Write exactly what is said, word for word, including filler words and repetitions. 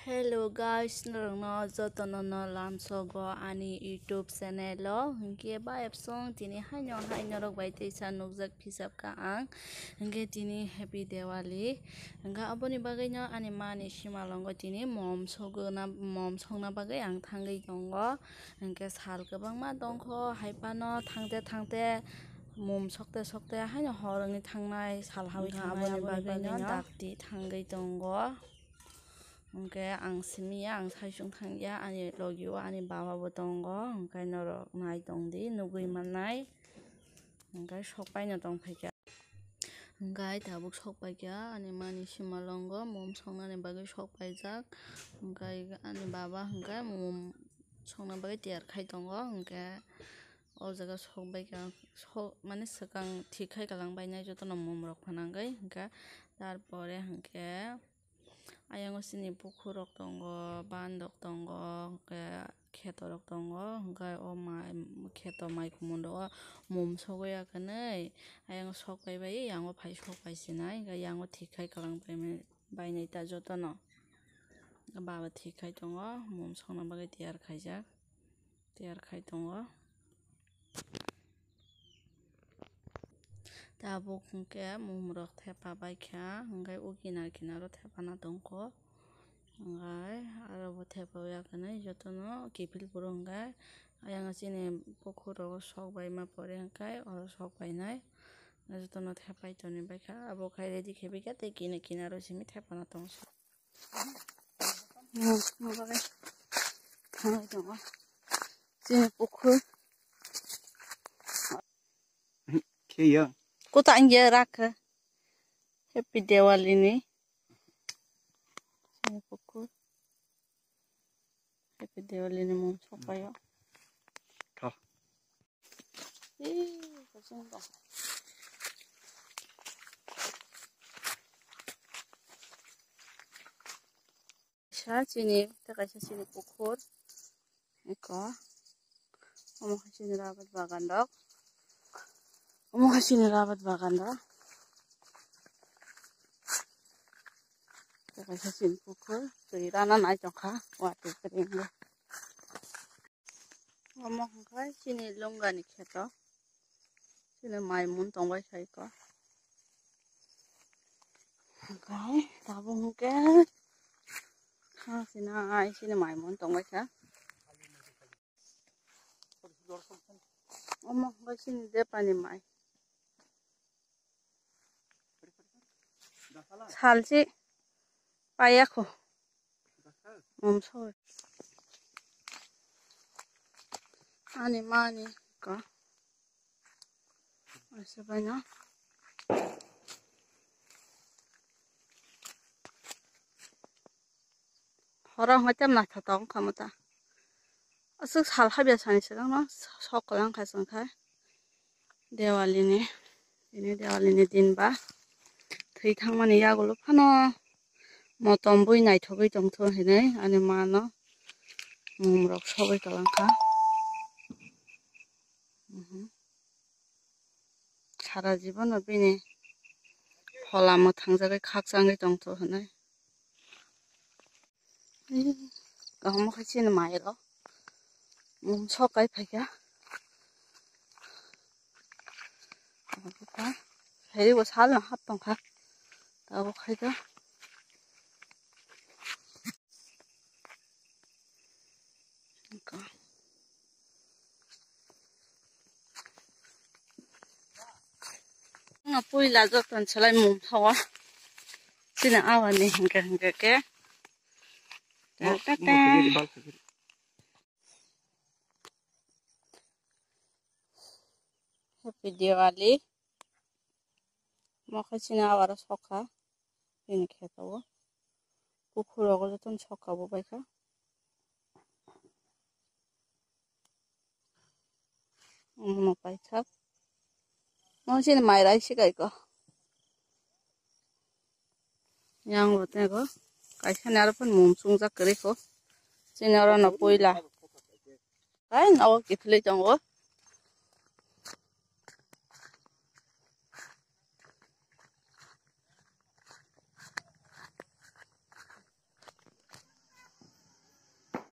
Hello guys, norokno jotono no lamsogo ani YouTube channel o. Hinkhe ba epsong tini haino hai norok bai teisa nukjak phisap kha ang. Hinkhe tini Happy Diwali. Hinkhe aboni bagwino ani mani simalongo tini mom sogna, mom songna bagwi ang thangwi tongo. Hinkhe sal kwbangma tongkho, hai phano thangte thangte mom sokte sokte haino hor wngwi thangnai sal hawi thangnai, aboni bagwino dakti thangwi tongo. Hwnkhe ang simi ya, ang saichung thang ya, ani logi o ani baba bo tongo, hwnkhe norok nai tong di, nugwi mannai. Hwnkhe sok paino tong phaikha. Hwnkhe tabuk sok paikha, ani mani simalongo mom songnani bagwi sok paijak. Hwnkhe ani baba hwnkhe mom songna bagwi tiyar khai tongo, hwnkhe o jaga sok baikha, sok, mane swkang thik khai kwlang bainai jotono mom rok phanangwi, hwnkhe tarpore hwnkhe Ayang o chini pukhur rok tongo, bandok tongo, hwnkhe kheto rok tongo, hwnkhe o mai kheto mai kumun rok o mum sogwi ya khe nwi ayang o sok pai bai yang o phai sok pai sinai, hwnkhe yang o thik khai kwlang pai bainai ta jotono. Baba thik khai tongo, mum songna bagwi tiyar khaijak, tiyar khai tongo. Tabuk hwnkhe mumrok thepa baikha, hwnkhe o kinar kinaro thepana tongkho, hwnkhe aro bo thepa ya khe nai jotono kiphil phuru hwnkhe ayang chini pukhur rogo sok baima pore hwnkhe oro sok bainai jotono thepai toni baikha, abo khai ready khe baikha tei kina kinaro simi thepana tongsa. Chini pukhur. Khe ya. Kuta angya rakha. Happy Diwali ni. Chini pukhur. Happy Diwali ni mung sopayo. Tho. Ih, kuching ba. Sa chini, ta kaisa chini pukhur. Eko. Omo hai chini rabat bagan rok. Omo hai chini rabat bagan rok. Ta kaisa chini pukhur. Twi rana nai tongkha. Watwi kwrwngwi. Omo hwnkhe chini lungani kheto. Chini mai mun tongbai kha eko. Hwnkhe tabuk hwnkhe kha chini ai chini mai mun tongbai kha. Omo hwnkhe chini depani mai. Salchi payakho. Mom soi. Ani mani ka. Asa baina. Horo hwnkhe tei naithotok wngkha mota. Aswk sal habya sani swkang no sok kwlang kha chwng khe Diwali ni, tini Diwali ni din ba thwi thangmani yagulo phano motom bui naithogwi tongthu hinwi ani ma no mum rok sogwi kwlang kha. Mhm. Sara jibono bini phola mwthang jagwi khakchangwi tongthu hinwi. Kaham khe chini mai rok mum sok kai phaikha. Phai bo sal no hap tongkha. Tabuk khai kha. Nga puila joton salai mum thawa. Chini awani hingka hingka khe. Ta ta ta. Happy Diwali. Mo khe chini awara sokha. Bini kheto o. Pukhur rogo jotono sokha bo baikha. Omono paithak. Mo chini mai rai se kaiko. Yang bo tego. Kaisa ni aro phano mum chungjak kwrwi kho. Chini oro no puila. Hai nogo kiphilwi tongo.